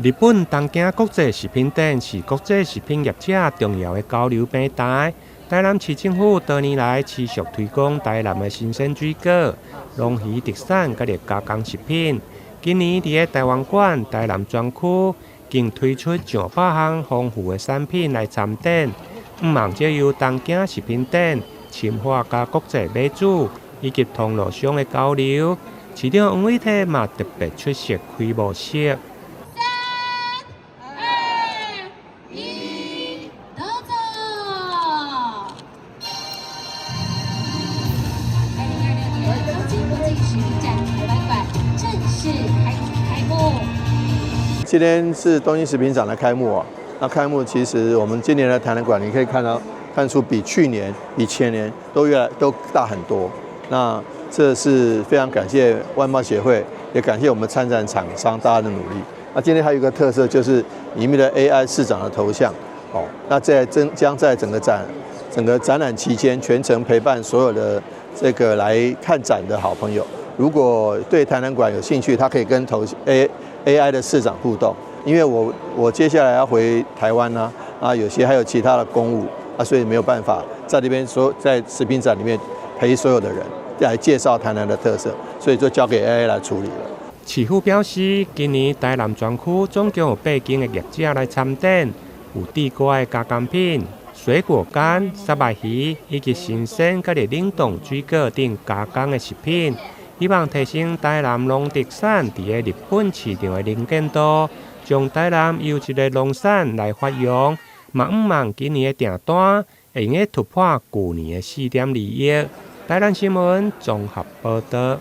日本東京國際食品展是國際食品業者重要的交流平台。台南市政府多年來持續推廣台南的新鮮水果、龍魚特產佮熱加工食品。今年佇咧台灣館台南專區，更推出上百項豐富的產品來參展。向望藉由東京食品展深化佮國際買主以及通路商的交流。市長黃偉哲嘛特別出席開幕式。三、二、一，どうぞ！2026年東京國際食品展台灣館正式開幕。今天是東京食品展的開幕啊！那開幕其實我們今年的台南館，你可以看到看出比去年、比前年都越來都大很多。那這是非常感謝外貿協會，也感謝我們參展廠商大家的努力。那今天還有一個特色，就是裡面的 AI 市長的頭像哦。那在將在整個展覽期間，全程陪伴所有的這個來看展的好朋友。如果對台南館有興趣，他可以跟頭 AI 的市長互動。因為我接下來要回台灣呢，啊，有些還有其他的公務啊，所以沒有辦法在這邊說在食品展裡面陪所有的人來介紹台南的特色，所以就交給 AI 來處理了。市府表示，今年台南專區總共有八間的業者來參展，有地瓜的加工品、水果乾、虱目魚以及新鮮佮冷凍水果等加工的食品，希望提升台南農特產佇咧日本市場的能見度，將台南優質的農產來發揚，嘛向望今年的訂單會用得突破舊年的4.2億。台南新聞綜合報導。